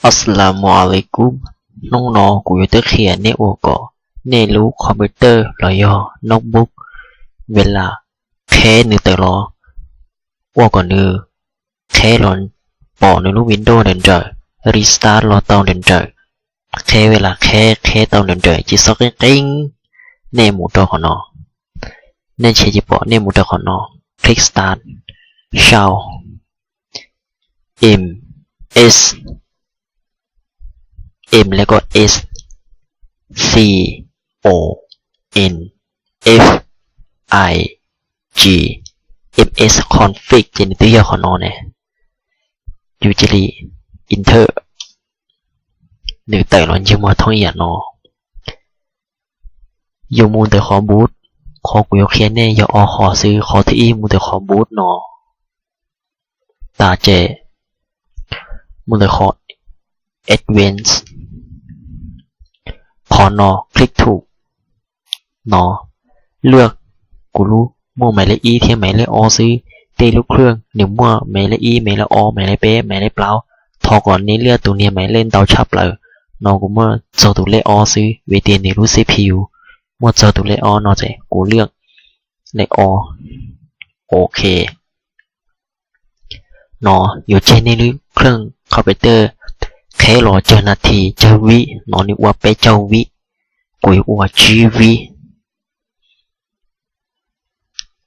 Assalamu alaikum. Hnub no kuv yuav twb qhia nej ua kom nej lub computer los yog notebook, ves las qheb nws tawm los, ua kom nws qheb los pom nws lub Windows nrawm nrawm, restart los tau nrawm nrawm, qheb ves las qheb qheb tau nrawm nrawm, tsis txhob qeeb qeeb. Nej mus rau qhov no, nej ntshe tsis pom, nej mus rau qhov no, click start, sau M S, M le ko S, C O N F I G, M S config ces nws twb yog qhov no ne. Yus cia li enter, nws tawm los ntsej muag thooj ib yam no. Yus mus ntawm qhov boot, qhov kuv yuav qhia nej yog ob qhov xwb. Qhov thib ib mus ntawm qhov boot no, tas ces mus ntawm qhov advanced, qhov no click to no, lwaj kuv lub muaj maiv lej ib thiab maiv lej ob xwb. Tej lub khwj nws muaj maiv lej ib, maiv lej ob, maiv lej peb, maiv lej plaub. Thov kom nej lwaj tus niag maiv lej ntau tshaj plaws. No kuv muaj txog tus lej ob xwb vim tias nws lub C P U muaj txog tus lej ob no ces kuv lwaj lej ob. Ok. No yuav tseg nej lub khwj computer qheb los cag nas this cag vib, no nws ua peb caug vib, kuv yuav ua tsib vib,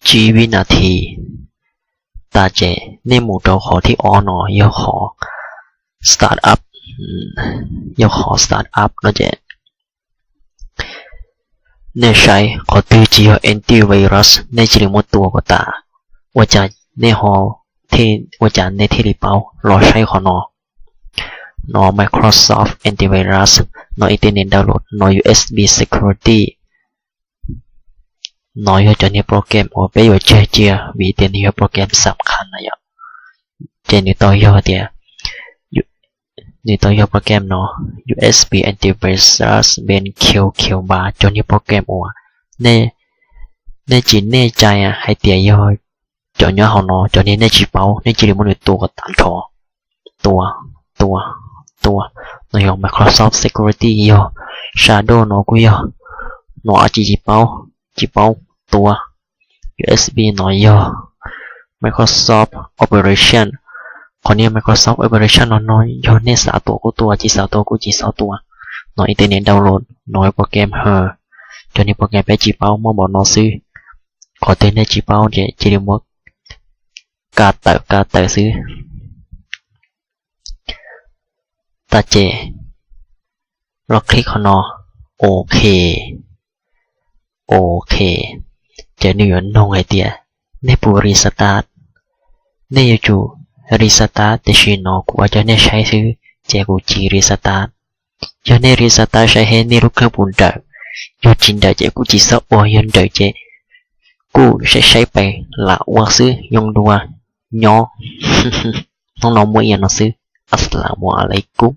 tsib vib nas this. Tas ces nej mus rau qhov thib ob no yog qhov start up, yog qhov start up no ces nej saib qhov twg tsis yog antivirus nej cia li muab tua kom tas. Ua cas nej ho, ua cas nej thiaj li paub? Los saib qhov no, no Microsoft Antivirus, no internet download, no U S B security. No yog cov niag program uas peb yuav tseg cia vim tias nws yog program xam khas na yom. Ces nws tau yog tias, nws tau yog program no, U S B Antivirus Ben Q Q ba cov niag program uas nej tsis nej cai hais tias yog cov nyob hauv no, cov niag nej tsis paub, nej cia li muab nws tua kom tag nrho. Tua, tua, tua. No yog Microsoft Security, yog Shadow no kuj yog, no ab tsis tsis paub, tsis paub, tua. U S B no yog Microsoft Operation. Qhov niag Microsoft Operation no no yog nej xav tua kuj tua, tsis xav tua kuj tsis txhob tua. No internet download, no program ha, cov niag program peb tsis paub muaj npaum no xwb. Qhov twg nej tsis paub ces cia li muab ka tawm ka tawm xwb. Tas ces los click qhov no, ok, ok. Ces nws yuav nug hais tias nej puas restart, nej yuav tsum restart, tiam sis no kuv ua cov nej saib xwb ces kuv tsis restart. Yog nej restart saib seb nej lub khwj puas nrawm, yog tsis nrawm ces kuj tsis txhob ua, yog nrawm ces kuj saib saib pes lam ua xwb, yoo dua nyob. Hnub no muaj ib yam no xwb. Assalamu alaikum.